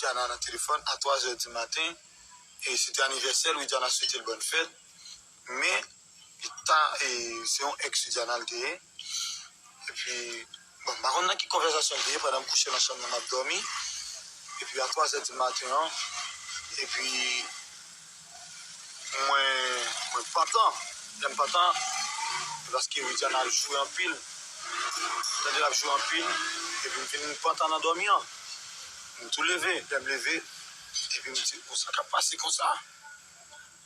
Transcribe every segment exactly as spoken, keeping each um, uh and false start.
Widiana nan telefòn a twa zè di maten. E se te anivèsè l, Widiana swete l bòn fèt. Men, li ta, e, se yon ex Widiana l te ye. Epi, bon, m pa konn nan ki konvèsasyon l te ye pandan m kouche nan chanm nan m ap dòmi. Epi a twa zè di maten an, epi mwen, mwen pantan. Lè m pantan, se paske Widiana ap joure anpil. M tande l ap joure anpil, epi m vin pantan nan dòmi an. M tou leve, lè m leve, epi m di, "Bon, sa k ap pase konsa?"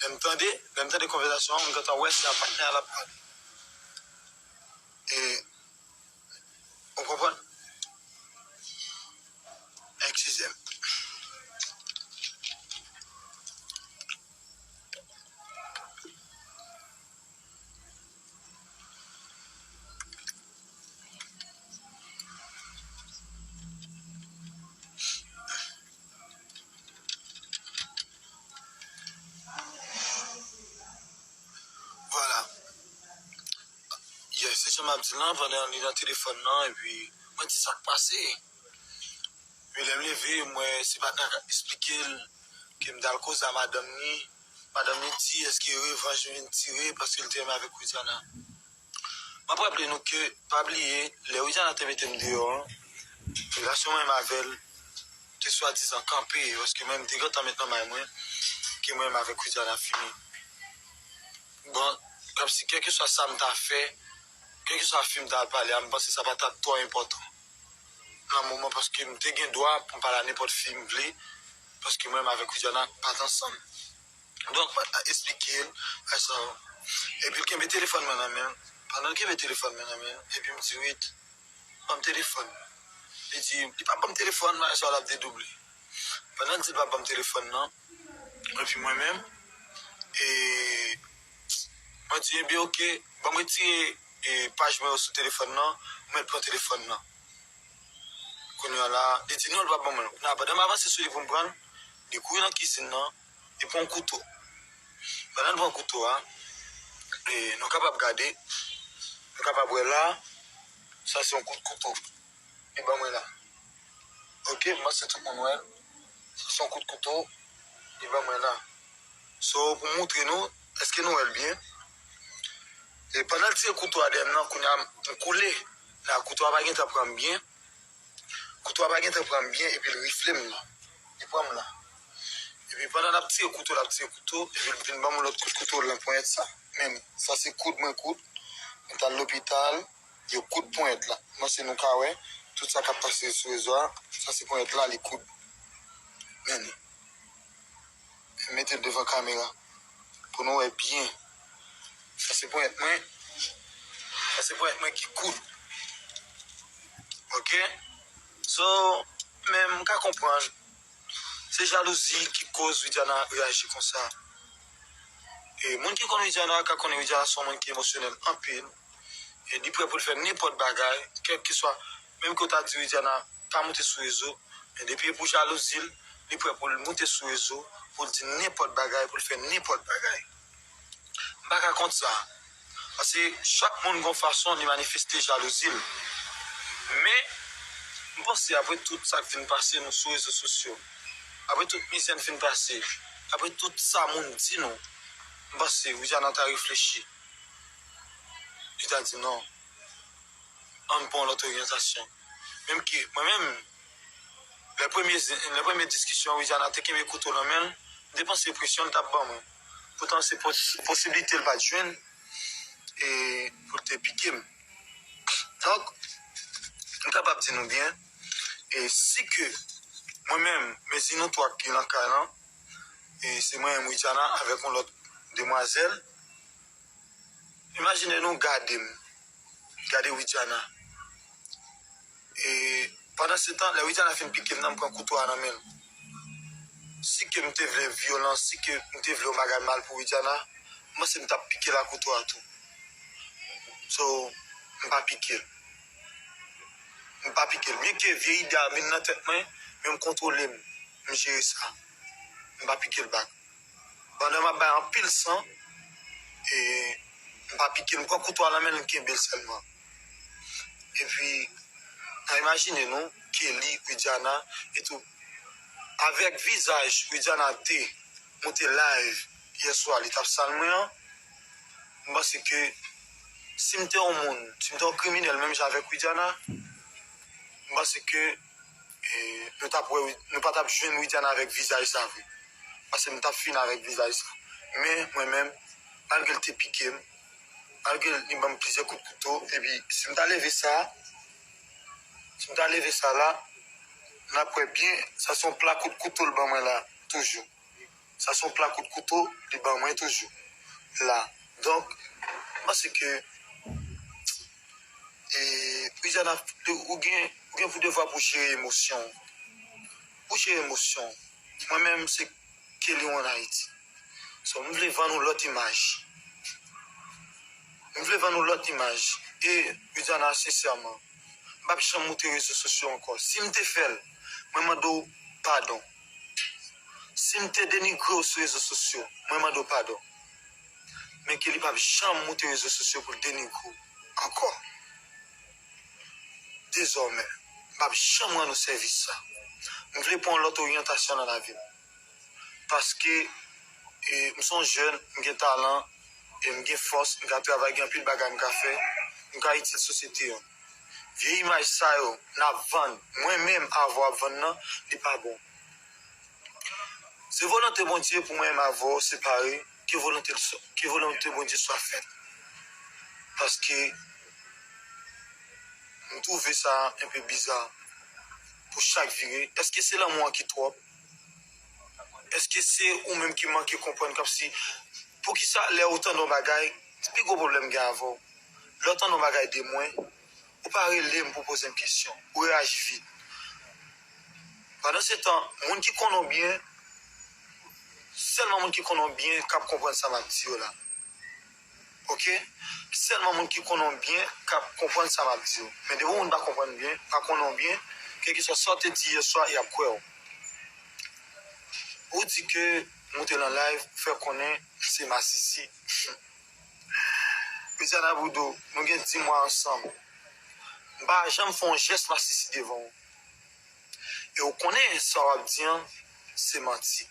Lè m tande, lè m tande konvèsasyon an, m gentan wè se a patnè a l ap pale. E, ou konprann? Eskize m. Vwala. Yes, se jan m ap di l lan, pandan li nan telefòn nan, epi mwen di, "Sa k pase?" Epi lè m leve, mwen, se patnè a k ap esplike l ke m t al koze a madanm li. Madanm li di, "Èske revanj m vin tire paske l te renmen avèk Widiana?" M ap raple nou ke, pa bliye, lè Widiana te mete m deyò an, relasyon mwen menm avè l te swadizan kanpe, paske mwen, m te gentan met nan may mwen ke mwen menm avèk Widiana fini. Bon, kòmsi kèlkeswa sa m ta fè, kèlkeswa fi m ta al pale a, m panse sa pa t ap twò enpòtan nan moman, paske m te gen dwa pou m pale a nenpòt fi m vle, paske mwen menm avèk Widiana pa t ansanm. Donk, mwen ta esplike l, sa. Epi l kenbe telefòn mwen nan men l. Pandan l kenbe telefòn mwen nan men l, epi m di, "Wid, ban m telefòn." Li di, li pa ban m telefòn, bagay sa l ap dedouble. Pandan l di l pa ban m telefòn nan, epi mwen menm, e, mwen di, "Ebyen, oke, ban m retire, e, paj mwen yo sou telefòn nan, mwen pran telefòn nan." Kounye a la, li di, "Non, l pa ban mwen l." Kounye a, pandan m avanse sou li pou m pran l, li kouri nan kizin nan, li pran yon kouto. Pandan l pran kouto a, e, nou kapab gade, nou kapab wè la, sa se yon kout kouto. Li ban mwen la. Oke, m panse tout moun wè l. Sa se yon kout kouto, li ban mwen la. So, pou m moutre nou, èske nou wè l byen? E pandan l tire kouto a dèyè m nan, kounye a, m koule. La, kouto a pa gentan pran m byen. Kouto a pa gentan pran m byen, epi l rifle m la. Li pran m la. Epi pandan l ap tire kouto, l ap tire kouto, epi l vin ban m yon lòt kout kouto nan ponyèt sa. Men, sa se koud mwen koud. Mwen t al lopital, yo koud ponyèt la. Mwen se nou ka wè, tout sa k ap pase sou rezo a, sa se ponyèt la, li koud. Men, mete l devan kamera pou nou wè byen. Sa se ponyèt mwen. Sa se ponyèt mwen ki koud. Oke? So, men m ka konprann. Se jalouzi ki koz Widiana reyaji konsa. E moun ki konn Widiana ka konnen Widiana se yon moun ki emosyonèl anpil. E li prè pou l fè nenpòt bagay, kèlkeswa, menm ke w ta di Widiana pa moute sou rezo, men depi e pou jalouzi l, li prè pou l moute sou rezo, pou l di nenpòt bagay, pou l fè nenpòt bagay. M pa ka kont sa. Paske chak moun gon fason li manifeste jalouzi l. Men, m panse apre tout sa k vin pase nou sou rezo sosyo, apre tout mizè n fin pase, apre tout sa moun di nou, m panse Widiana ta reflechi. Li ta di non. Ann pran yon lòt oryantasyon. Menm ke, mwen menm, lè premye, lè premye diskisyon, Widiana te kenbe kouto nan men l, m te panse presyon l t ap ban mwen. Poutan se pos-, posiblite l pa t jwenn, e pou l te pike m. Donk, m kapab di nou byen, e si ke mwen menm, mezi nou twa ki nan kay lan, e se mwen menm, Widiana, avèk yon lòt demwazèl, imajine nou gade m, gade Widiana. E pandan se tan, lè Widiana fin pike m nan, m pran kouto a nan men l. Si ke m te vle vyolans, si ke m te vle yon bagay mal pou Widiana, m panse m t ap pike l ak kouto a tou. So, m pa pike l. M pa pike l. Byen ke vye ide a vin nan tèt mwen, men m kontwole m. M jere sa. M pa pike l back. Pandan m ap bay anpil san, e m pa pike l, m pran kouto a nan men l, m kenbe l sèlman. Epi, n a imajine nou, Kelly, Widiana, e tou, Avèk vizaj Widiana te monte live yè swa, li t ap sal mwen an, m panse ke si m te yon moun, si m te yon kriminèl menm jan avèk Widiana, m panse ke, e, nou t ap wè, nou pa t ap jwenn Widiana avèk vizaj sa vre. Paske m t ap fin avèk vizaj sa. Men, mwen menm, malgre l te pike m, malgre li ban m plizyè kout kouto, epi si m ta leve sa, si m ta leve sa la, n ap wè byen, sa se yon pla kout kouto l ban mwen la, toujou. Sa se yon pla kout kouto li ban mwen toujou. La. Donk, m panse ke, e, Widiana, ou gen, ou gen pou devwa pou jere emosyon w. Pou jere emosyon w. Mwen menm, se Kelly One Haiti. So, m vle vann ou lòt imaj. M vle vann ou lòt imaj. E, Widiana, sensèman, m p ap janm moute rezo sosyo ankò. Si m te fè l, mwen mande w padon. Si m te denigre w sou rezo sosyo, mwen mande w padon. Men Kelly p ap janm moute rezo sosyo pou l denigre w ankò. Dezòmè, m p ap janm rann ou sèvis sa. M vle pran yon lòt oryantasyon nan lavi m. Paske, e, m se yon jèn, m gen talan, e m gen fòs, m ka travay, gen anpil bagay m ka fè, m ka itil sosyete an. Vye imaj sa yo, n ap vann, mwen menm avè w ap vann nan, li pa bon. Se volonte Bondye pou mwen menm avè w separe, ke volonte, ke volonte Bondye swa fèt. Paske, m twouve sa enpe biza pou chak vire. Èske se lanmou an ki twòp? Èske se ou menm ki manke konprann kòmsi, poukisa lè ou tande yon bagay, se pi gwo pwoblèm m gen avè w. Lè w tande yon bagay de mwen, ou pa rele m pou poze m kesyon. Ou reyaji vit. Pandan se tan, moun ki konnen w byen, sèlman moun ki konnen w byen k ap konprann sa m ap di yo la. Oke? Sèlman moun ki konnen w byen k ap konprann sa m ap di yo. Men depi yon moun pa konprann byen, pa konnen w byen, kèlkeswa sa w te di yè swa, y ap kwè w. Ou di ke moute nan live, fè konnen se masisi. Widiana Boudou, nou gen dis mwa ansanm. M pa janm fè yon jès masisi devan w. E w konnen sa w ap di an, se manti.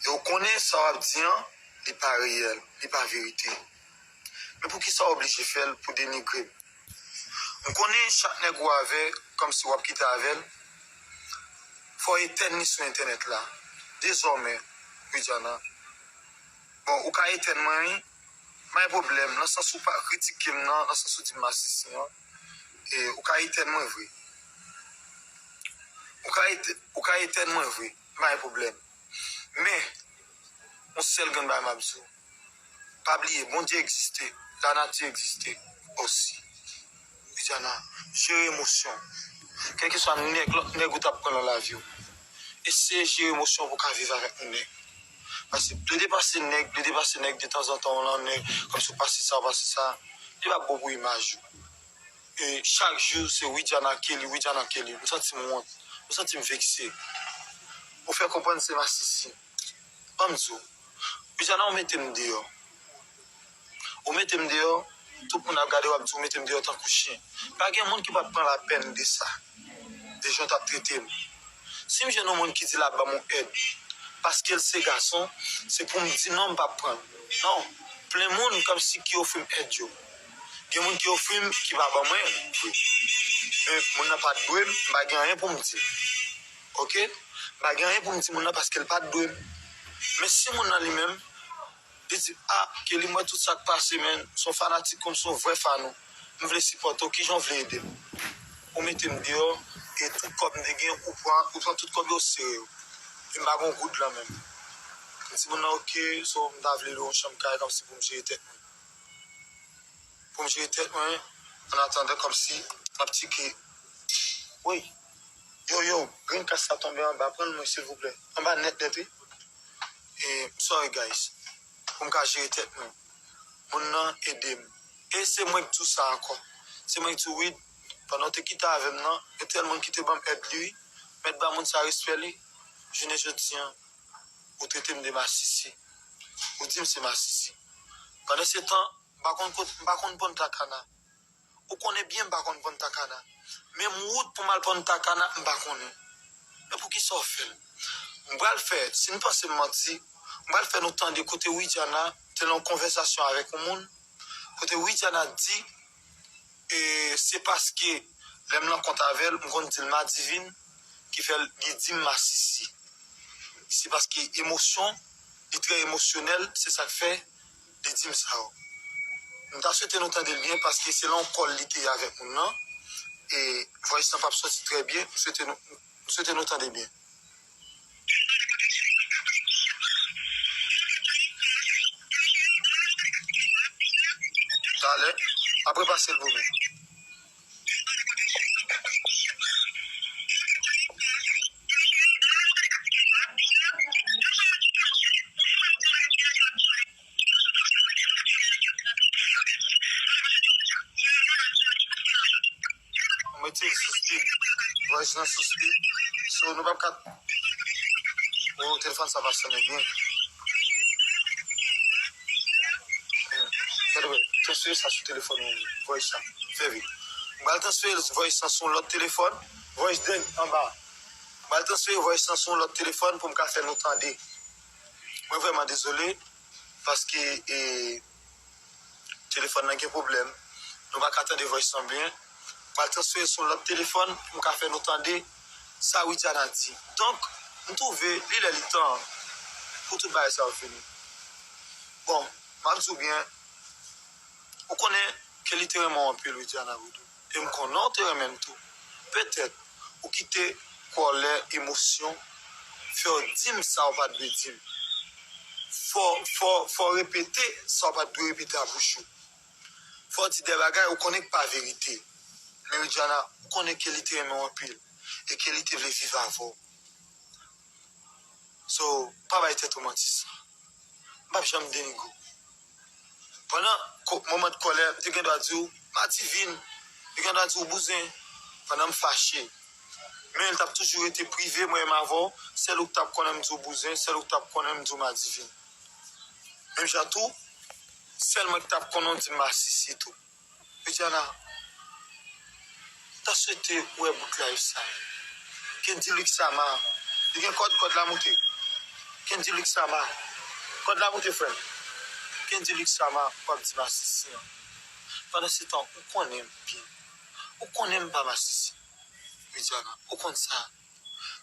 E w konnen sa w ap di an, li pa reyèl, li pa verite. Men poukisa w oblije fè l pou denigre m? M konnen chak nèg ou avè, kòmsi w ap kite avè l, fò w etèn li sou entènèt la. Dezòmè, Widiana, bon, ou ka etèn mwen, wi. Pa gen pwoblèm, nan sans ou pa kritike m nan, nan sans ou di m masisi an, e ou ka etèn mwen vre. Ou ka etè-, ou ka etèn mwen vre, pa gen pwoblèm. Men, yon sèl grenn bagay m ap di w. Pa bliye, Bondye egziste, lanati egziste osi. Widiana, jere emosyon w. Kèlkeswa nèg, lòt nèg ou t ap pran nan lavi w, eseye jere emosyon w pou w ka viv avèk yon nèg. Paske plede pase nèg, plede pase nèg, detanzantan w lan nèg, kòmsi w pase sa, w pase sa, li p ap bon pou imaj ou. E chak jou, se Widiana Kelly, Widiana Kelly. M santi m wont. M santi m vekse. Ou fè konprann se masisi. Ban m di w. Widiana, ou mete m deyò. Ou mete m deyò, tout moun ap gade w ap di ou mete m deyò tankou chen. Pa gen moun ki p ap pran lapèn de sa, de jan w t ap trete m. Si m jwenn yon moun ki di l ap ban m yon èd, paske l se gason, se pou m di non, m p ap pran l. Non, plen moun kòmsi ki ofri m èd yo. Gen moun ki ofri m ki pa ban mwen vre. Men moun nan pa t dwe m, m pa gen anyen pou m di l. Oke? M pa gen anyen pou m di moun nan paske l pa t dwe m. Men si moun nan li menm, li di, "A, Kelly, m wè tout sa k pase, men, m se yon fanatik ou, m se yon vrè fan ou. M vle sipòte w, kijan w vle ede m?" Ou mete m deyò, e tout kòb m te gen, ou pran, ou pran tout kòb yo, ou sere yo. E m pa gen yon goud lan men m. M di moun nan, "Oke, so m ta vle lwe yon chanm kay kòmsi pou m jere tèt mwen." Pou m jere tèt mwen, an atandan kòmsi m ap tcheke. Woy, yo, yo, grenn kas la tonbe anba, pran l mwen silvouplè. Anba nèt nèt, wi. E, m sorry, guys. Pou m ka jere tèt mwen. Moun nan ede m. E se mwen k di w sa ankò. Se mwen k di w, wi, pandan w te kite avè m nan, gen tèl moun ki te ban m èd li, wi. Mèt ba moun sa respè li. Jounen jodi an, ou trete m de masisi. Ou di m se masisi. Pandan se tan, m pa konn kot, m pa konn Punta Cana. Ou konnen byen m pa konn Punta Cana. Menm wout pou m al Punta Cana, m pa konnen. Men poukisa w fè l? M pral fè, si n panse m manti, m pral fè nou tande kote Widiana te nan yon konvèsasyon avèk yon moun, kote Widiana di, e, se paske lè m nan kont avè l, m konn di l madivin, ki fè l, li di m masisi. Se paske emosyon, li trè emosyonèl, se sa k fè li di m sa yo. M ta swete nou tande l byen paske se nan yon call li te ye avèk moun nan. E voice lan p ap soti trè byen. M swete nou, m swete nou tande byen. Talè, m ap repase l pou nou. Mwen mete l sou speed. Voice lan sou speed. So, nou p ap ka. Oh, telefòn sa pa sonnen byen. Gade wè, transfere sa sou telefòn ou, voice sa. Fè vit. M pral transfere voice lan sou yon lòt telefòn. Voice den anba. M pral transfere voice lan sou yon lòt telefòn pou m ka fè nou tande. Mwen vrèman dezole. Paske, e, telefòn nan gen pwoblèm. Nou pa ka tande voice lan byen. M pral transfere sou yon lòt telefòn pou m ka fè nou tande sa Widiana di. Donk, m twouve li lè li tan pou tout bagay sa yo fini. Bon, m ap di w byen, ou konnen ke li te renmen w anpil, Widiana Boudou. E m konnen w te renmen m tou. Petèt, ou kite kòlè, emosyon, fè w di m sa w pa t dwe di m. Fò, fò, fò w repete sa w pa t dwe repete a bouch ou. Fò w di de bagay ou konnen k pa verite. Men Widiana, ou konnen ke li te renmen w anpil e ke li te vle viv avè w. So, pa bay tèt ou manti sa. M p ap janm denigre w. Pandan ko-, moman de kòlè, m te gen dwa di w, madivin, m te gen dwa di w, bouzen, pandan m fache. Men l t ap toujou rete prive mwen menm avè w, sèl ou k t ap konnen m di w bouzen, sèl ou k t ap konnen m di w madivin. Menm jan tou, sèl mwen k t ap konnen w di m masisi tou. Widiana, ta swete wè bout live sa. Kendy Luxama, li gen kòd, kòd la moute. Kendy Luxama, kòd la moute, frè m. Kendy Luxama, w ap di masisi an. Pandan se tan, ou konnen m byen. Ou konnen m pa masisi. Widiana, ou konn sa.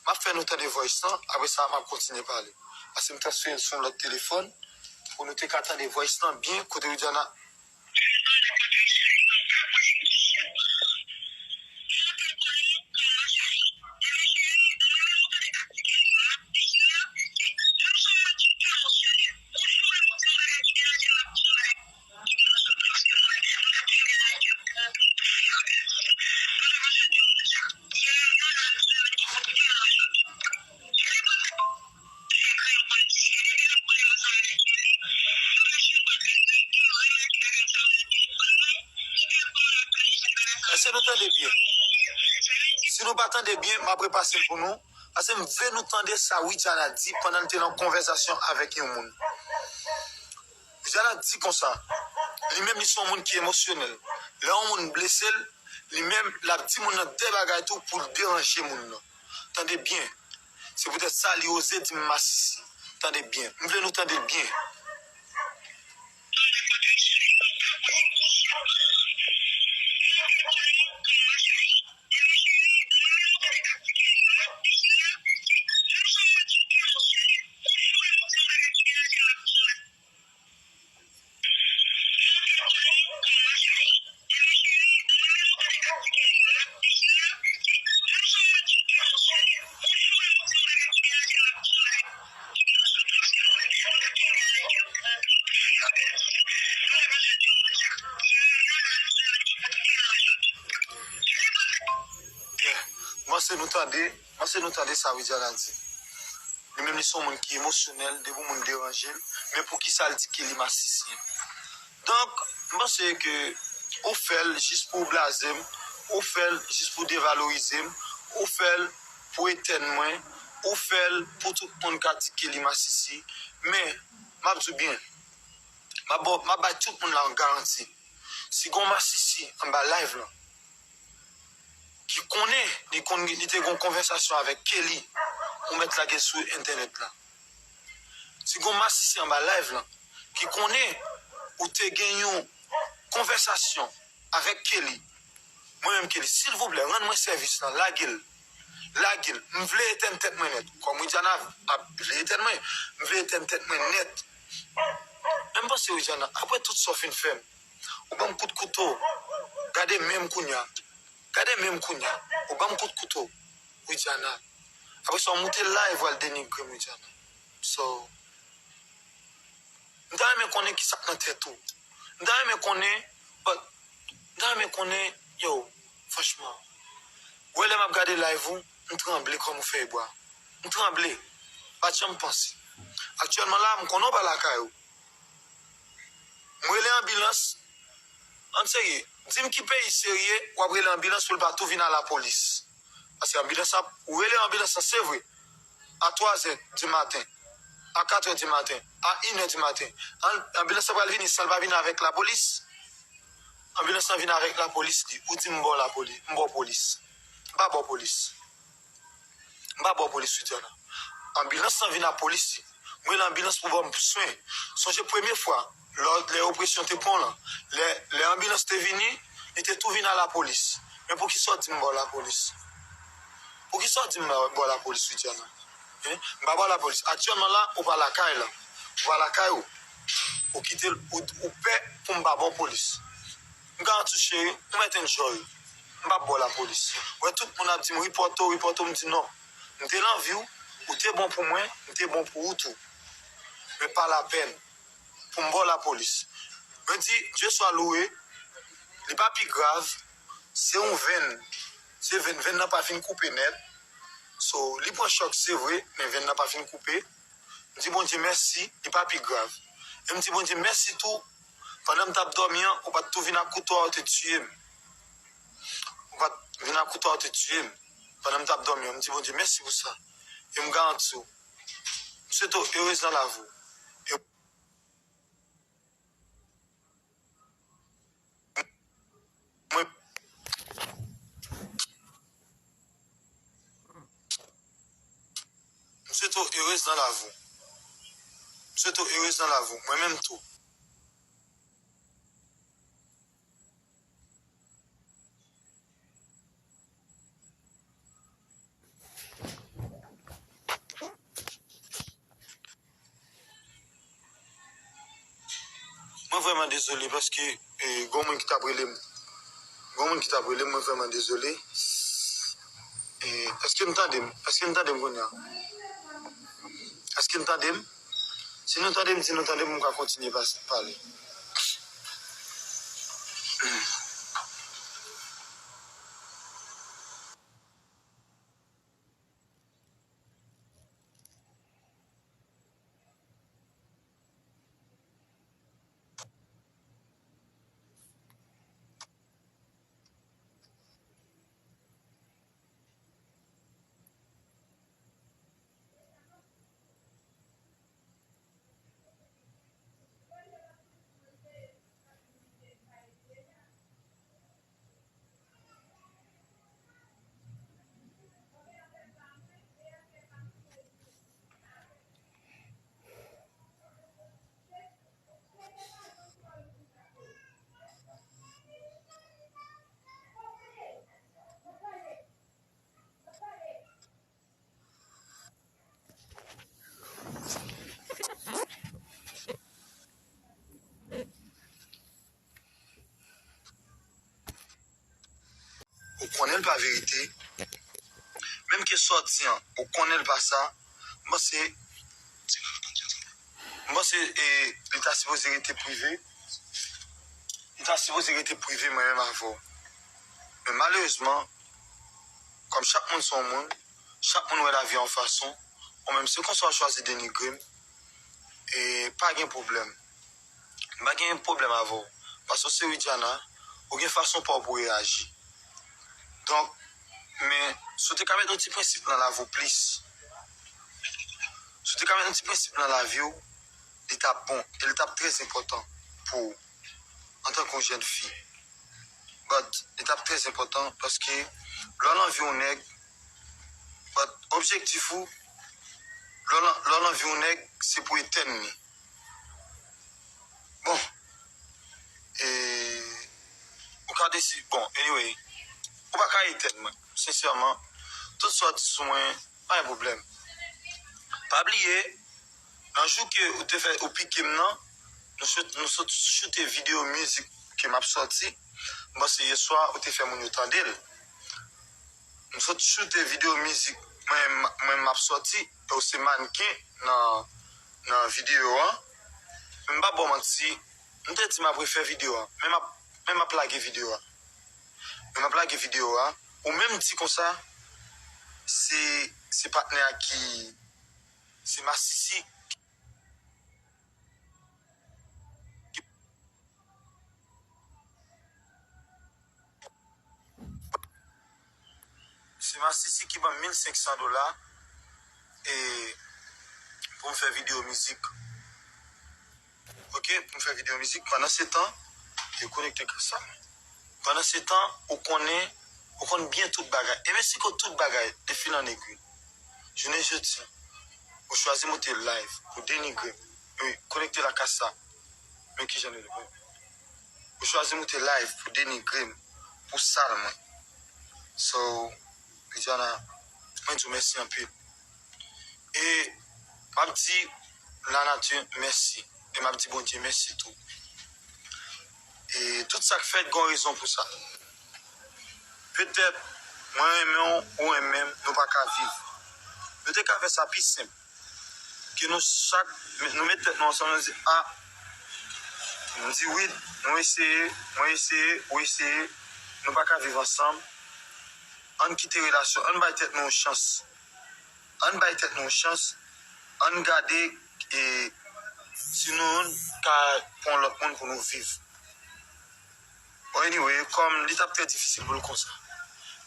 M ap fè nou tande voice lan, apre sa, m ap kontinye pale. Paske m transfere l sou yon lòt telefòn, pou nou te ka tande voice lan byen, kote Widiana Èske nou tande byen? Si nou pa tande byen, m ap repase l pou nou. Paske m vle nou tande sa Widiana di pandan l te nan konvèsasyon avèk yon moun. Widiana di konsa, li menm li se yon moun ki emosyonèl. Lè yon moun blese l, li menm, l ap di moun nan de bagay tou pou l deranje moun nan. Tande byen. Se poutèt sa li oze di m masisi. Tande byen. M vle nou tande l byen. Byen, m panse nou tande, m panse nou tande sa Widiana di. Li menm li se yon moun ki emosyonèl, depi yon moun deranje l, men poukisa l di ke li masisi? Donk, m panse ke ou fè l jis pou w blaze m, ou fè l jis pou w devalorize m, ou fè l pou etèn mwen, ou fè l pou tout moun ka di ke li masisi. Men, m ap di w byen, m ap ba w, m ap bay tout moun la yon garanti. Si gen yon masisi anba live lan, ki konnen li konn, li te gen yon konvèsasyon avèk Kelly, ou mèt lage l sou entènèt la. Si gen yon masisi anba live lan ki konnen ou te gen yon konvèsasyon avèk Kelly, mwen menm Kelly, silvouplè, rann mwen sèvis lan, lage l. Lage l. M vle etèn tèt mwen nèt. Kòm Widiana ap vle etèn mwen, m vle etèn tèt mwen nèt. Men m panse, Widiana, apre tout sa w fin fè m, ou ban m kout kouto. Gade men m kounye a. Gade men m kounye a. Ou ban m kout kouto, Widiana. Apre sa, w moute live, w al denigre m, Widiana. So, m ta renmen konnen ki sa k nan tèt ou. M ta renmen konnen, but, m ta renmen konnen, yo, franchman. Ou wè lè m ap gade live ou, m tranble kòm yon fèy bwa. M tranble. Pa t janm panse. Aktyèlman la, m konnen w pa lakay ou. M rele anbilans. Ann serye. Di m ki peyi serye, w ap rele anbilans pou l pa tou vin a lapolis. Paske anbilans ap, ou rele anbilans lan, se vre. A twazè di maten, a katrè di maten, a inè di maten. An-, anbilans lan pral vini san l pa vin avèk lapolis. Anbilans lan vin avèk lapolis li. Ou di m ba w lapolis, m ba w polis. M pa ba w polis. M pa ba w polis, Widiana. Anbilans lan vin a polis li. Mwen, lanbilans pou ban m swen. Sonje premye fwa, lè, lè opresyon te pran w lan, lè, lè anbilans te vini, li te tou vin a lapolis. Men poukisa w di m ba w lapolis? Poukisa w di m ba, ba w lapolis, Widiana? Hein? M pa ba w lapolis. Aktyèlman la, ou pa lakay la. Ou pa lakay ou. Ou kite l, ou, ou pè pou m pa ba w polis. M garanti w, cheri, ou mèt enjoy. M p ap ba w lapolis. Ou wè tout moun ap di m, "Ripòte w, ripòte w," m di, "Non. M te nan vi w, ou te bon pou mwen, m te bon pou ou tou. Men pa lapèn pou m ba w lapolis." Mwen di, Dye swa louwe, li pa pi grav, se yon venn. Se venn, venn nan pa fin koupe nèt. So, li pran chòk, se vre, men venn nan pa fin koupe. M di Bondye mèsi, li pa pi grav. E m di Bondye mèsi tou, pandan m t ap dòmi an, ou pa t tou vin ak kouto a, ou te tiye m. Ou pa t vin ak kouto a, ou te tiye m. Pandan m t ap dòmi an, m di Bondye mèsi pou sa. E m garanti w, m swete w erez nan lavi w. E mwen, m swete w erez nan lavi w. M swete w erez nan lavi w. Mwen menm tou. Mwen vrèman dezole paske, eh, gon moun ki t ap rele m. Gon moun ki t ap rele m, mwen vrèman dezole. Eh, èske n tande m? Èske n tande m kounye a? Èske n tande m? Si nou tande m, di nou tande m, m ka kontinye pas-, pale. Ou konnen l pa verite. Menm ke sa w di an, ou konnen l pa sa. M panse, m panse, e, li ta sipoze rete prive. Li ta sipoze rete prive mwen menm avè w. Men malerezman, kòm chak moun se yon moun, chak moun wè lavi a yon fason, ou menm se konsa w chwazi denigre m, e pa gen pwoblèm. M pa gen pwoblèm avè w. Paske w se Widiana, ou gen fason pa w pou w reyaji. Donk, men, si w te ka met yon ti prensip nan lavi w plis, si w te ka met yon ti prensip nan lavi w, li t ap bon, e li t ap trè enpòtan pou ou, antanke yon jèn fi. But, li t ap trè enpòtan paske lè w nan vi yon nèg, but objektif ou, lè w nan, lè w nan vi yon nèg, se pou etèn li. Bon, e, ou ka deside, bon, anyway, ou pa ka etèn mwen, sensèman, tout sa w di sou mwen, pa gen pwoblèm. Pa bliye, nan jou ke ou te fè, ou pike m nan, nou sot, nou sot choute videyo mizik ke m ap sòti. M panse yè swa, ou te fè moun yo tande l. M sot choute videyo mizik mwen, mwen m ap sòti, e w se mannken nan, nan videyo an. Men m pa ba w manti, m te di m ap refè videyo an, men m ap, men m ap lage videyo a. Men m ap lage videyo a. Ou menm di konsa, se, se patnè a ki, se masisi. Se masisi ki ban m mil senk san dola e pou m fè videyo mizik. Ok, pou m fè videyo mizik. Pandan se tan, yo konekte kasa. Pandan se tan, ou konnen, ou konn byen tout bagay. E men si ko tout bagay, de fil an egwi. Jounen jodi a, ou chwazi moute live pou denigre m. Wi, konekte la kasa. Men kijan li ye. Ou chwazi moute live pou denigre m, pou sal mwen. So, Widiana, mwen di w mèsi anpil. E m ap di lanati mèsi. E m ap di Bondye mèsi tou. E tout sa k fèt, gen yon rezon pou sa. Petèt, mwen renmen w, ou renmen m, nou pa ka viv. Nou te ka fè sa pi senp. Ke nou chak, nou met tèt nou ansanm, nou di, a, m di wi, nou eseye, mwen eseye, ou eseye, nou pa ka viv ansanm. Ann kite relasyon, ann bay tèt nou yon chans. Ann bay tèt nou yon chans. Ann gade, e, si nou ka pran lòt moun pou nou viv. Bon, anyway, kòm li t ap trè difisil pou l konsa.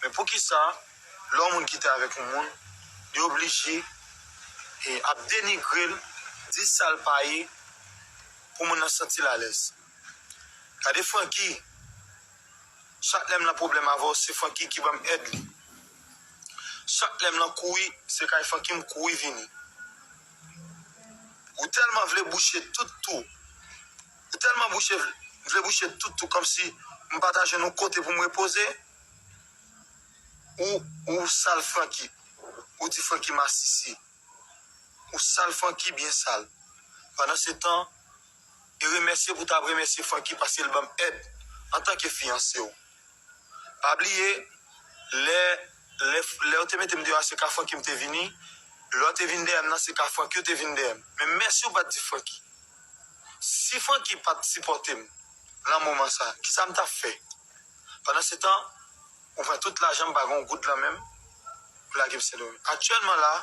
Men poukisa, lè yon moun kite avèk yon moun, li oblije, e, ap denigre l, di sa l pa ye, pou moun nan santi l alèz? Gade Francky, chak lè m nan pwoblèm avè w, se Francky ki ban m èd li. Chak lè m nan kouri, se kay Francky m kouri vini. Ou tèlman vle bouche tout twou. Ou tèlman bouche, vle bouche tout twou, kòmsi m pa ta jwenn yon kote pou m repoze. Ou, ou sal Francky. Ou di Francky masisi. Ou sal Francky byen sal. Pandan se tan, e remèsye pou ta remèsye Francky paske l ban m èd antanke fiyanse w. Pa bliye, lè, lè, lè w te mete m deyò a, se ka Francky m te vini. Lè w te vin dèyè m nan, se ka Francky w te vin dèyè m. Men mèsi w pa t di Francky. Si Francky pa t sipòte m nan moman sa, kisa m t ap fè? Pandan se tan, ou pran tout lajan m, pa gen yon goud lan men m, ou lage m Sendomeng. Aktyèlman la,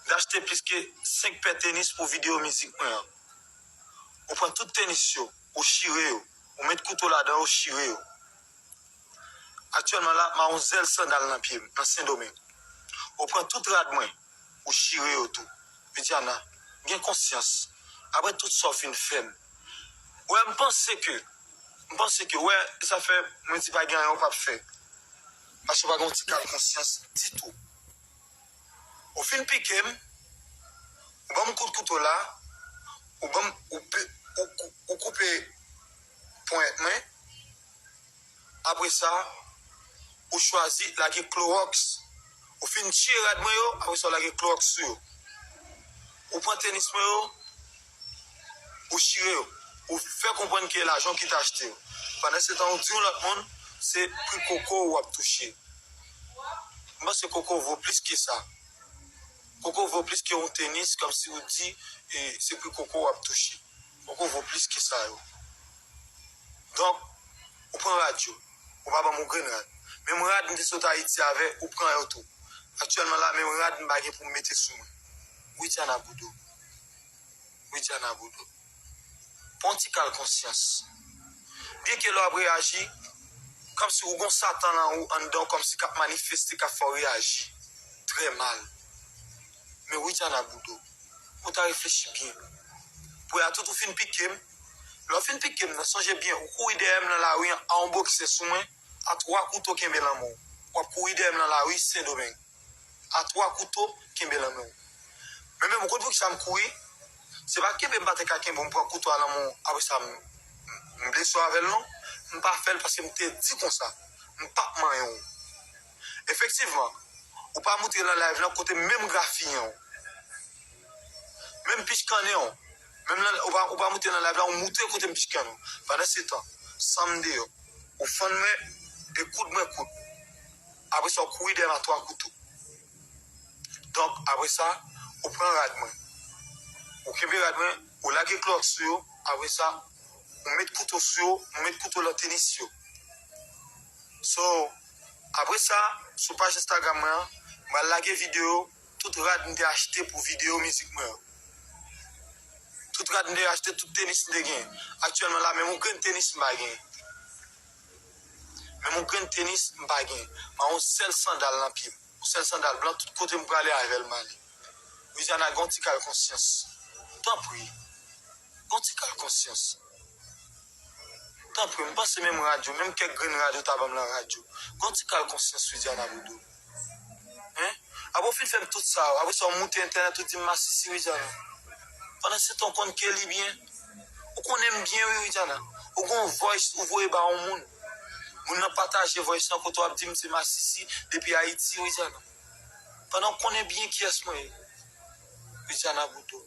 m achte plis ke senk pè tenis pou videyo mizik mwen an. Ou pran tout tenis yo, ou chire yo, ou met kouto ladan yo, ou chire yo. Aktyèlman la, m a yon zèl sandal nan pye m, nan Sendomeng. Ou pran tout rad mwen, ou chire yo tou. Widiana, gen konsyans. Apre tout sa w fin fè m. Wè, m panse ke, m panse ke, wè, sa fè, mwen di pa gen anyen w p ap fè. Paske w pa gen yon ti kal konsyans ditou. Ou fin pike m, ou ban m kout kouto la, ou ban m, ou pe, ou kou-, ou koupe ponyèt mwen. Apre sa, ou chwazi lage klowòks. Ou fin tiye rad mwen yo, apre sa w lage klowòks sou yo. Ou pran tenis mwen yo, ou chire yo. Ou fè konprann ke lajan w ki te achte yo. Pandan se tan, ou di yon lòt moun, se pri koko w ap touche. M panse koko vo plis ke sa. Koko vo plis ke yon tenis, kòmsi ou di, e, se pri koko w ap touche. Koko vo plis ke sa yo. Donk, ou pran rad yo. Ou pa ban m yon grenn rad. Menm rad m te sot Ayiti avè, ou pran yo tou. Aktyèlman la, menm rad m pa gen pou m mete sou mwen. Widiana Boudou. Widiana Boudou. Pran yon ti kal konsyans. Byenke lè w ap reyaji, kòmsi ou gon Satan nan ou, anndan w, kòmsi k ap manifeste, k ap fè w reyaji trè mal. Men Widiana Boudou, ou ta reflechi byen. Pou a tout ou fin pike m, lè w fin pike m nan, sonje byen, ou kouri dèyè m nan lari an, a yon boksè sou mwen, a twa kouto kenbe nan men w. W ap kouri dèyè m nan lari Sendomeng. A twa kouto kenbe nan men w. Men menm ou konn poukisa m kouri? Se pa kenbe m pa te ka kenbe w, m pran kouto a nan men w, apre sa m, m blese w avè l non. M pa fè l paske m te di konsa, m p ap manyen w. Efektivman, ou pa moutre nan live lan kote menm grafiyen w. Menm pichkannen w. Menm nan, ou pa, ou pa moutre nan live lan, ou moutre kote m pichkannen w. Pandan se tan, san m deyò, ou fann mwen, e koud mwen koud. Apre sa, ou kouri dèyè m a twa kouto. Donk, apre sa, ou pran rad mwen. Ou kenbe rad mwen, ou lage klòt sou yo. Apre sa, ou met kouto sou yo, ou met kouto nan tenis yo. So, apre sa, sou paj Instagram mwen an, m pral lage videyo, tout rad m te achte pou videyo mizik mwen an. Tout rad m te achte, tout tenis m te gen. Aktyèlman la, menm yon grenn tenis m pa gen. Menm yon grenn tenis m pa gen. M pa yon sèl sandal nan pye m. Yon sèl sandal blan, tout kote m prale avè l m ale. Widiana, gen yon ti kal konsyans. Tanpri, gen yon ti kal konsyans. Tanpri, m panse menm rad yo, menm kèk grenn rad yo ta ban m nan rad yo. Gen yon ti kal konsyans, Widiana Boudou. Hein? Apre w fin fè m tout sa yo, apre sa w moute entènèt ou di m masisi, Widiana. Pandan se tan w konn Kelly byen. Ou konnen m byen wi, Widiana. Ou gen yon voice ou voye ba yon moun. Moun nan pataje voice lan kote w ap di m se masisi depi Ayiti, Widiana. Pandan w konnen byen kiyès mwen ye, Widiana Boudou.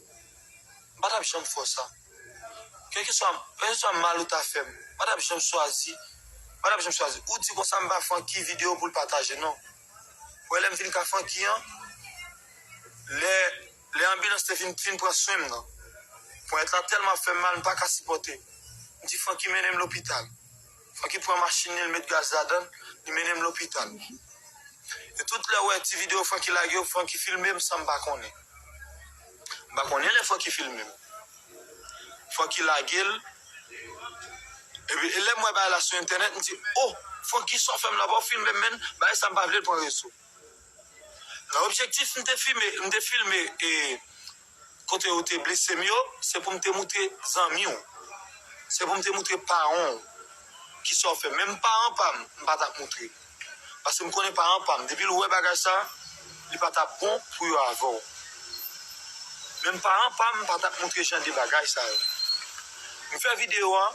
M pa t ap janm fè w sa. Kèlkeswa, kèlkeswa mal ou ta fè m, m pa t ap janm chwazi, m pa t ap janm chwazi. Ou di konsa m ba Francky videyo pou l pataje, non. Ou wè lè m vin ka Francky an, lè, lè anbilans te vin, vin pran swen m nan. Ponyèt la tèlman ap fè m mal, m pa ka sipòte. M di Francky mennen m lopital. Francky pran machin li, l met gaz ladan l, li mennen m lopital. E tout lè w wè ti videyo Francky lage yo, Francky filme m san m pa konnen. M pa konnen lè Francky filme m. Francky lage l. Epi, e lè m wè bagay la sou entènèt, m di, oh, Francky, sa w fè m la, pa w filme m, menn, bagay sa m pa vle l pran rezo. Nan objektif, m te filme, m te filme, e, kote yo te blese m yo, se pou m te moutre zanmi w. Se pou m te moutre paran w. Kisa w fè? Menm paran pa m, m pa t ap moutre. Paske m konnen paran pa m, depi l wè bagay sa, li pa t ap bon pou yo avè w. Menm paran pa m, m pa t ap moutre jan de bagay sa yo. M fè videyo a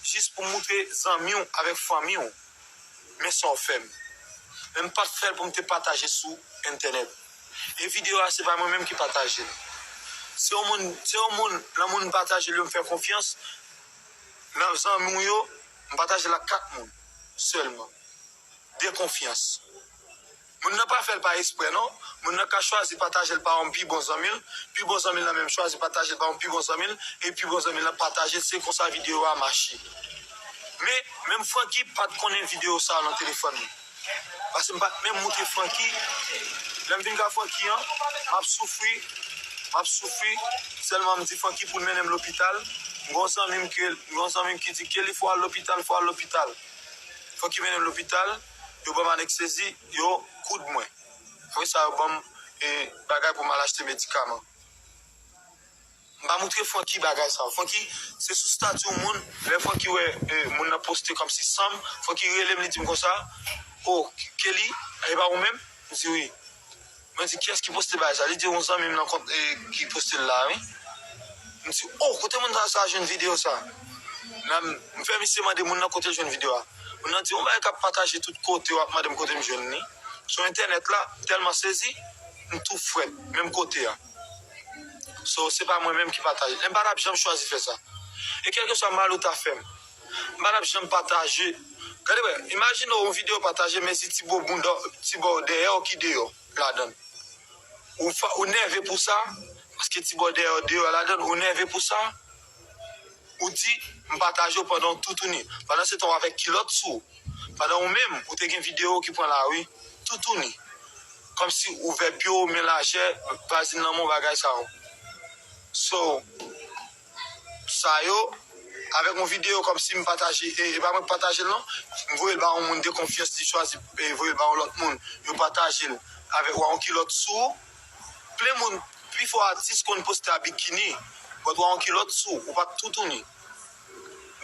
jis pou m moutre zanmi w avèk fanmi w. Men sa w fè m. Men m pa t fè l pou m te pataje sou entènèt. E videyo a, se pa mwen menm ki pataje l. Se yon moun, se yon moun, nan moun m pataje l yo, m fè konfyans. Nan zanmi w yo, m pataje l ak kat moun sèlman. De konfyans. Moun nan pa fè l pa eksprè, non. Moun nan ka chwazi pataje l pa yon pi bon zanmi l, pi bon zanmi l nan menm chwazi pataje l pa yon pi bon zanmi l, e pi bon zanmi l nan pataje l, se konsa videyo a mache. Men, menm Francky pa t konnen videyo sa a nan telefòn mwen. Paske m pa t menm moutre Francky. Lè m vin ka Francky an, m ap soufri, m ap soufri. Sèlman m di Francky pou l mennen m lopital. M gen yon zanmi m ke, m gen yon zanmi m ki di, Kelly, fò w al lopital, fò w al lopital. Francky mennen m lopital, yo ban m aneksezi, yo koud mwen. Apre sa, yo ban m, e, bagay pou m al achte medikaman. M pa moutre Francky bagay sa yo. Francky, se sou stati yon moun, lè Francky wè, e, moun nan poste kòmsi san m, Francky rele m, li di m konsa, oh, Kelly, e pa ou menm? M di wi. Mwen di, kiyès ki poste bagay sa? Li di, yon zanmi m nan kont, e, ki poste l la, wi. M di, oh, kote moun sa, sa jwenn videyo sa? Nan, m fè misye mande moun nan kote l jwenn videyo a. Moun nan di, yon bagay k ap pataje tout kote, w ap mande m kote m jwenn li. Sou entènèt la, m tèlman sezi, m tou frèt, menm kote a. So, se pa mwen menm ki pataje. E m pa t ap janm chwazi fè sa. E kèlkeswa mal ou ta fè m, m pa t ap janm pataje. Gade wè, imajine w yon videyo pataje, men si ti bò bounda, ti bò dèyè w ki deyò ladan l. Ou fa-, ou nève pou sa, paske ti bò dèyè w deyò ladan l, ou nève pou sa. Ou di, m pataje w pandan w toutouni. Pandan se tan w avèk kilòt sou ou. Pandan ou menm, ou te gen videyo ki pran lari, toutouni. Kòmsi ou ouvè pye w, men lajè, vazin nan men w, bagay sa yo. So, sa yo, avèk yon videyo kòmsi m pataje, e, e pa mwen k pataje l non, m voye l ba yon moun de konfyans, li chwazi, e, voye l ba yon lòt moun, yo pataje l avèk w a yon kilòt sou ou. Plen moun, pifò atis konn poste a bikini, but w a yon kilòt sou ou, ou pa t toutouni.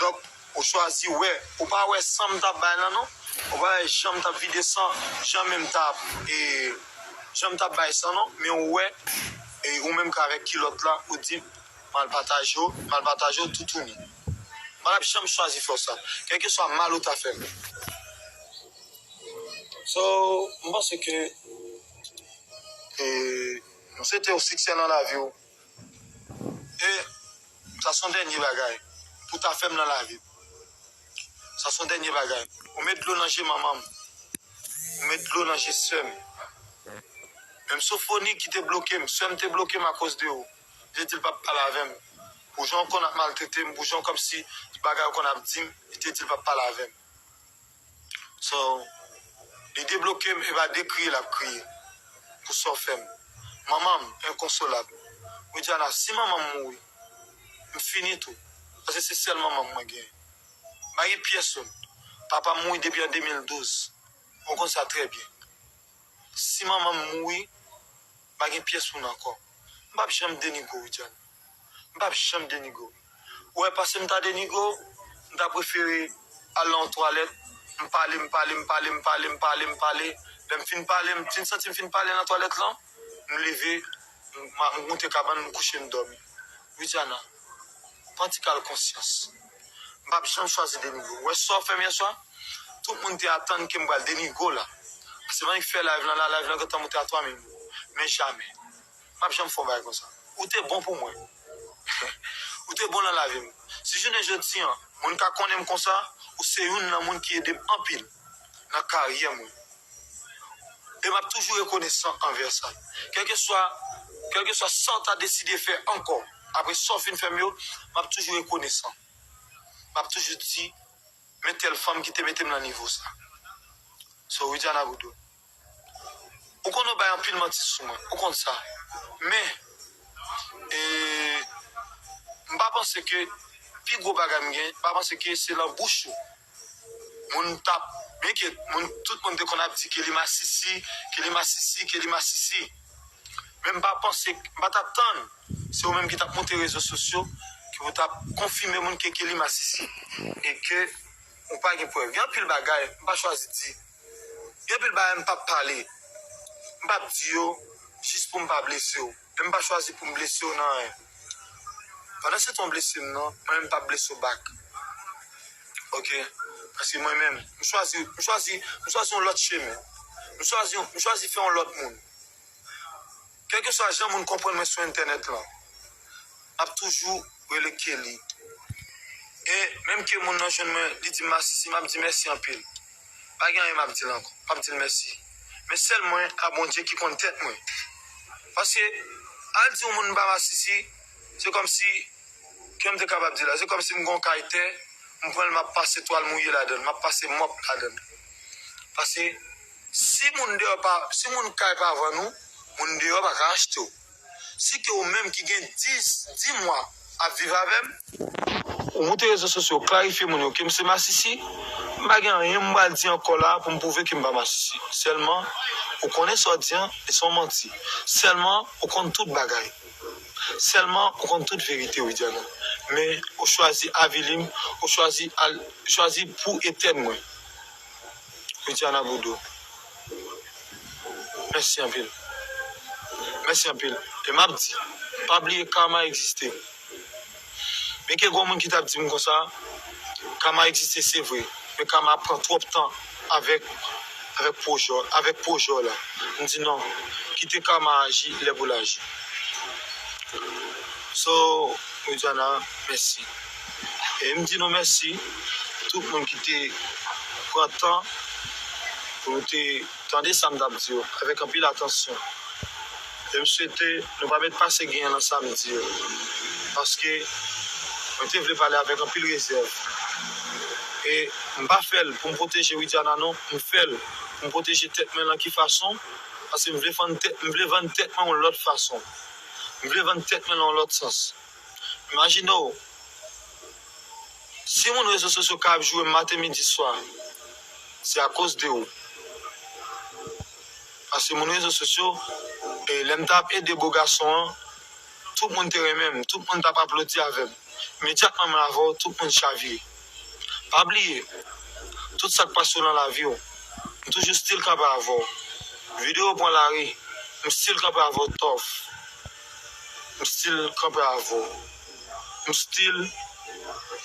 Donk, ou chwazi wè, ou pa wè san m t ap bay lan non. Ou pa wè jan m t ap vide san, jan menm m t ap, e, jan m t ap bay san non, men ou wè, e, ou menm k avèk kilòt la, ou di, m al pataje w, m al pataje w toutouni. M pa t ap janm chwazi fè w sa, kèlkeswa mal ou ta fè m. So, m panse ke, e, m swete w siksè nan lavi w. E sa se yon dènye bagay pou ta fè m nan lavi m. Sa se yon dènye bagay. Ou met dlo nan je manman m. Ou met dlo nan je sè m. Menm Sofoni ki te bloke m, sè m te bloke m akoz de ou. Li te di l p ap pale avè m. Pou jan w konn ap maltrete m, pou jan kòmsi bagay ou konn ap di m, li te di l p ap pale avè m. So, li debloke m, e pa de kriye l ap kriye pou sa w fè m. Manman m enkonsolab. Widiana, si manman m mouri, m fini tou. Paske se sèl manman m mwen genyen. M pa gen pyès youn. Papa m mouri depi an de mil douz. Ou konn sa trè byen. Si manman m mouri, m pa gen pyès moun ankò. M p ap janm denigre w, Widiana. M p ap janm denigre w. Ou wè, pase m ta denigre w, m ta prefere al nan yon twalèt, m pale, m pale, m pale, m pale, m pale, m pale. Lè m fin pale, m fin santi m fin pale nan twalèt lan, m leve, m, m moute kabann, m kouche, m dòmi. Widiana, pran ti kal konsyans. M p ap janm chwazi denigre w. Ou wè sa w fè m yè swa? Tout moun te atann ke m pral denigre w la. Se mannik fè live lan la, live lan gentan moute a twa mil moun. Men jamè. M p ap janm fè yon bagay konsa. Ou te bon pou mwen. Ou te bon nan lavi m. Si jounen jodi an, moun ka konnen m konsa, ou se youn nan moun ki ede m anpil nan karyè mwen. E m ap toujou rekonesan anvè sa. Kèlkeswa, kèlkeswa sa w ta deside fè ankò, apre sa w fin fè m yo, m ap toujou rekonesan. M ap toujou di, men tèl fanm ki te mete m nan nivo sa. So, Widiana Boudou. Ou konn ou bay anpil manti sou mwen. Ou konn sa. Men, e, m pa panse ke pi gwo bagay m gen, m pa panse ke se lan bouch ou moun t ap, byenke moun, tout moun te konn ap di ke li masisi, ke li masisi, ke li masisi. Men m pa panse, m pa t ap tann se ou menm ki t ap monte rezo sosyo, ki pou t ap konfime moun ke, ke li masisi. E ke ou pa gen prèv. Gen anpil bagay, m pa chwazi di. Gen anpil bagay, m p ap pale. M p ap di yo, jis pou m pa blese w. Men m pa chwazi pou m blese w nan anyen. Pandan se tan w blese m nan, mwen menm m p ap blese w back. Oke? Paske mwen menm, m chwazi, m chwazi, m chwazi yon lòt chemen. M chwazi, m chwazi fè yon lòt moun. Kèlkeswa jan moun konprann mwen sou entènèt lan, m ap toujou rele Kelly. E menm ke moun nan jwenn mwen, li di m masisi, m ap di mèsi anpil. Pa gen anyen m ap di l ankò. M ap di l mèsi. Men sèl mwen a Bondye ki konn tèt mwen. Paske, al di yon moun m pa masisi, se kòmsi, ke m te kapab di la, se kòmsi m gen yon kay tè, m pran l, m ap pase twal mouye ladan l, m ap pase mòp ladan l. Paske, si moun deyò pa, si moun kay pa vann ou, moun deyò pa ka achte w. Si ke ou menm ki gen dis, dis mwa ap viv avè m, ou moute rezo sosyo, klarifye moun yo ke m se masisi, m pa gen anyen m pral di ankò la pou m pwouve ke m pa masisi. Sèlman, ou konnen sa w di an, e se yon manti. Sèlman, ou konn tout bagay. Sèlman, ou konn tout verite, Widiana. Men, ou chwazi avili m, ou chwazi al, chwazi pou etèn mwen. Widiana Boudou. Mèsi anpil. Mèsi anpil. E m ap di, pa bliye kama egziste. Men ke gwo moun ki t ap di m konsa, kama egziste, se vre. Men kama ap pran twòp tan avèk, avèk pwojè, avèk pwojè w la. M di non, kite kama aji lè pou l aji. So, Widiana, mèsi. E m di nou mèsi, tout moun ki te pran tan pou nou te tande sa m t ap di yo avèk anpil atansyon. E m swete nou pa mèt pase gen nan sa m di yo. Paske mwen te vle pale avèk anpil rezèv. E m pa fè l pou m pwoteje Widiana non, m fè l pou m pwoteje tèt mwen. Lan ki fason? Paske m vle vann tèt, m vle vann tèt mwen yon lòt fason. M vle vann tèt mwen nan yon lòt sans. Imajine w, si moun rezo sosyo ka ap joure m maten, midi, swa, se akoz de ou. Paske moun rezo sosyo, e, lè m t ap ede bo gason an, tout moun te renmen m, tout moun t ap aplodi avè m. Imedyatman mwen avè w, tout moun chavire. Pa bliye, tout sa k pase w nan lavi w, m toujou still kanpe avè w. Videyo pran lari, m still kanpe avè w, Tòf. M still kanpe avè w. M still,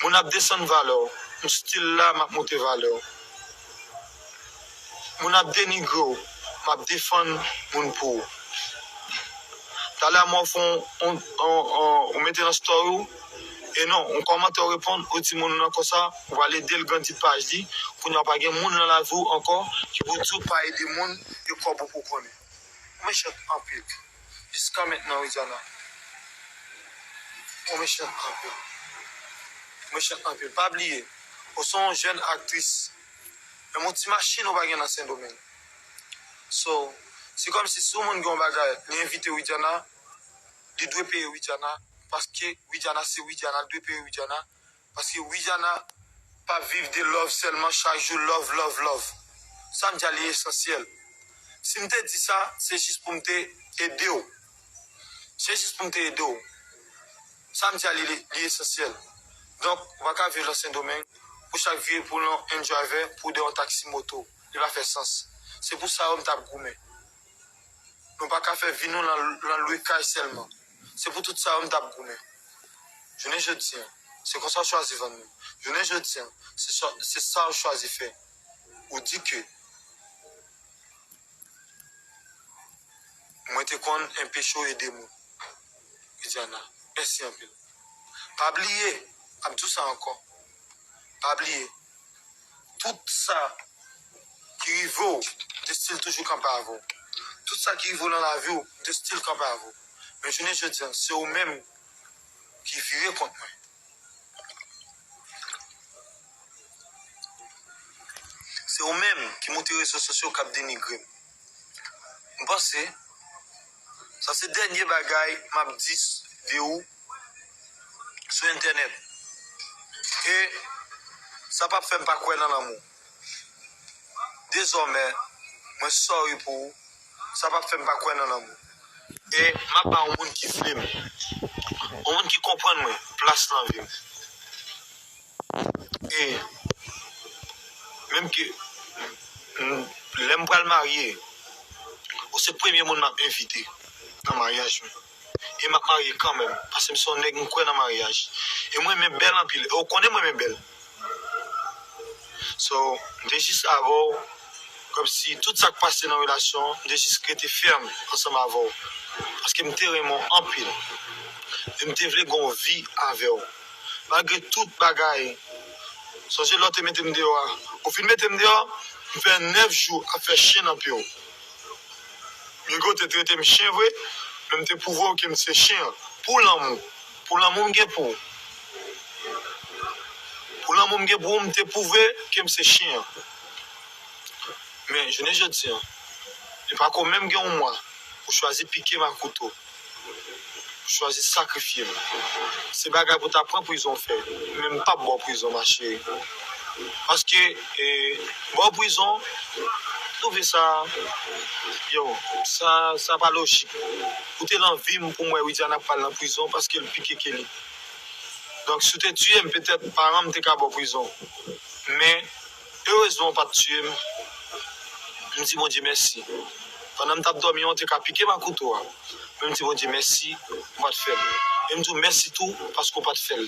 moun ap desann valè w, m still la, m ap monte valè w. Moun ap denigre w, m ap defann moun pou ou. Talè a mwen fè yon, yon, yon, yon, ou mete nan story w, e non, yon kòmantè w reponn, ou di moun nan konsa, ou pral ede l grandi paj li, kounye a pa gen moun nan lavi w ankò ki pou di w pa ede moun, e kòb ou pou konnen. Ou mechan anpil. Jiska mentnan, Widiana. Ou mechan anpil. Ou mechan anpil. Pa bliye, ou se yon jèn aktris. Menm yon ti machin ou pa gen nan Sendomeng. So, se kòmsi si yon moun gen yon bagay, li envite Widiana, li dwe peye Widiana, paske Widiana se Widiana, li dwe peye Widiana, paske Widiana pa viv de love sèlman, chak jou love, love, love. Sa m di a li esansyèl. Si m te di sa, se jis pou m te ede w. Se jis pou m te ede w. Sa m di a li, li esansyèl. Donk, ou pa ka viv nan Sendomeng, pou chak vire pou yon Range Rover, pou de yon taksi moto. Li pa fè sans. Se pou sa yo m t ap goumen. Nou pa ka fè vi nou nan, nan lwe kay sèlman. Se pou tout sa yo m t ap goumen. Jounen jodi a, se konsa w chwazi vann mwen. Jounen jodi a, se sa, se sa w chwazi fè. Ou di ke mwen te konn enpeche w ede moun. Widiana, mèsi anpil. Pa bliye, m ap di w sa ankò. Pa bliye, tout sa ki rive w, m te still toujou kanpe avè w. Tout sa ki rive w nan lavi w, m te still kanpe avè w. Men jounen jodi a, se ou menm ki vire kont mwen. Se ou menm ki moute rezo sosyo k ap denigre m. M panse, sa se dènye bagay m ap di de ou sou entènèt. E sa p ap fè m pa kwè nan lanmou. Dezòmè, mwen sorry pou ou. Sa p ap fè m pa kwè nan lanmou. E m ap ba yon moun ki vle m, yon moun ki konprann mwen, plas nan vi m. E menm ke m, lè m pral marye, ou se premye moun m ap envite nan maryaj mwen. E m ap marye kanmenm, paske m se yon nèg m kwè nan maryaj. E m renmen bèl anpil. E ou konnen m renmen bèl. So, m te jis avè w, kòmsi tout sa k pase nan relasyon an, m te jis rete fèm ansanm avè w. Paske m te renmen w anpil. E m te vle gen yon vi avè w. Malgre tout bagay, sonje lè w te mete m deyò a. Ou fin mete m deyò, m fè nèf jou ap fè chen nan pye w. Migo te trete m chen vre, men m te pwouve w ke m se chen an. Pou lanmou. Pou lanmou m gen pou ou. Pou lanmou m gen pou ou, m te pwouve ke m se chen an. Men, jounen jodi a, li pako menm gen yon mwa, ou chwazi pike m ak kouto. Ou chwazi sakrifye m. Se bagay pou ta pran prizon fè. Men m p ap ba w prizon, ma chérie. Paske, e, ba w prizon, m twouve sa, yo, sa, sa pa lojik. Ou te nan vi m pou m wè Widiana pral nan prizon paske l pike Kelly. Donk, si w te tiye m, petèt paran m te ka ba w prizon. Men, erezman, w pa t tiye m. M di Bondye mèsi. Pandan m t ap dòmi an, w te ka pike m ak kouto a. Men m di Bondye mèsi, ou pa t fè l. E m di w mèsi tou, paske w pa t fè l.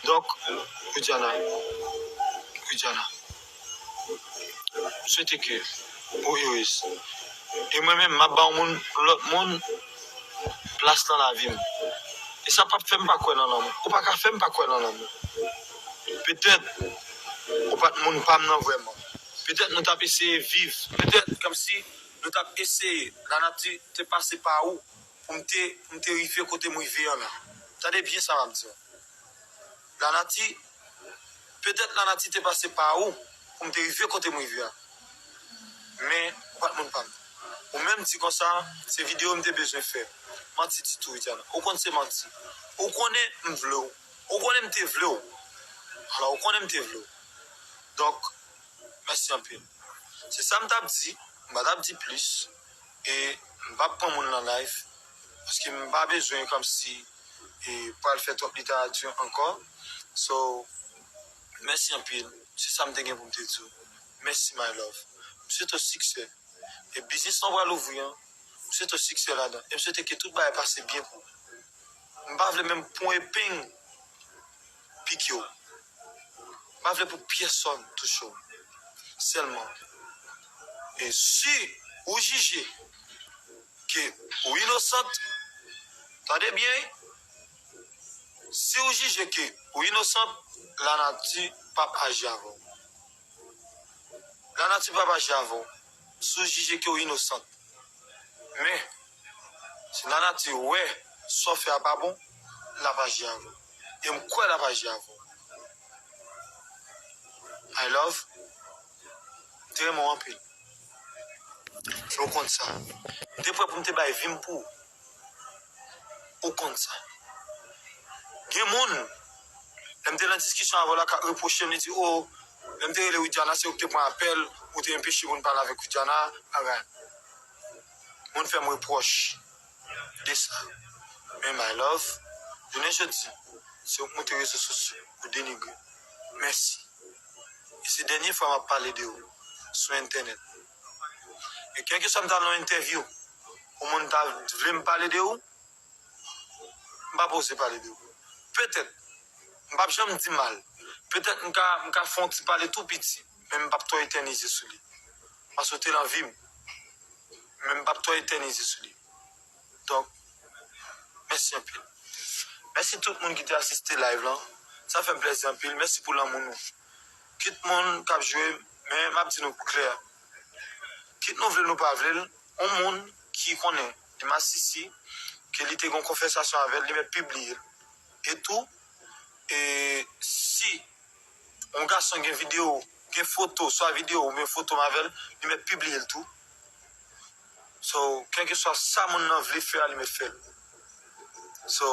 Donk, Widiana, Widiana, m swete ke ou erez. E mwen menm, m ap ba yon moun, lòt moun, plas nan lavi m. E sa p ap fè m pa kwè nan lanmou. Ou pa ka fè m pa kwè nan lanmou. Petèt, ou pa t moun pa m nan vrèman. Petèt, nou t ap eseye viv. Petèt, kòmsi nou t ap eseye. Lanati te pase pa ou pou m te, pou m te rive kote m rive an la. Tande byen sa m ap di w. Lanati, petèt lanati te pase pa ou pou m te rive kote m rive a. Men, ou pa t moun pa m. Ou menm di konsa, se videyo m te bezwen fè. Manti ditou, Widiana. Ou konn se manti. Ou konnen m vle w. Ou konnen m te vle w. Alò, ou konnen m te vle w. Donk, mèsi anpil. Se sa m t ap di. M pa t ap di plis. E m p ap pran moun nan live. Paske m pa bezwen kòmsi e pral fè twòp literati ankò. So, mèsi anpil. Se sa m te gen pou m te di w. Mèsi, my love. M swete w siksè. E biznis lan w pral ouvri an, m swete w siksè ladan. E m swete ke tout bagay pase byen pou ou. M pa vle menm pou yon epeng pike w. M pa vle pou pyèsonn touche w. Sèlman. E si ou jije ke ou inosant, tande byen, wi. Si ou jije ke ou inosant, lanati p ap aji avè w. Lanati p ap aji avè w si w jije ke w inosant. Men, si lanati wè sa w fè a pa bon, l ap aji avè w. E m kwè l ap aji avè w. My love, m te renmen w anpil. E w konn sa. M te prè pou m te bay vi m pou ou. Ou konn sa. Gen moun, lè m te nan diskisyon avè w la, k ap repwoche m, li di, "O, lè m te rele Widiana, se ou ki te pran apèl, ou te enpeche moun pale avèk Widiana, bagay." Moun fè m repwòch de sa. Men, my love, jounen jodi, se ou k monte rezo sosyo, ou denigre. Mèsi. E se dènye fwa m ap pale de ou sou entènèt. E kèlkeswa m ta nan yon entèvyou, yon moun ta vle m pale de ou, m p ap oze pale de ou. Petèt, m p ap janm di mal. Petèt m ka, m ka fè yon ti pale tou piti, men m p ap twò etènize sou li. Paske w te nan vi m, men m p ap twò etènize sou li. Donk, mèsi anpil. Mèsi tout moun ki te asiste live lan. Sa fè m plèzi anpil. Mèsi pou lanmou nou. Kit moun k ap jwe, men m ap di nou klè. Kit nou vle l, nou pa vle l, yon moun ki konnen li masisi, ke li te gen yon konvèsasyon avè l, li mèt pibliye l. E tou, e si yon gason gen videyo, gen foto, swa videyo oubyen foto m avè l, li mèt pibliye l tou. So, kèlkeswa sa moun nan vle fè a, li mèt fè l. So,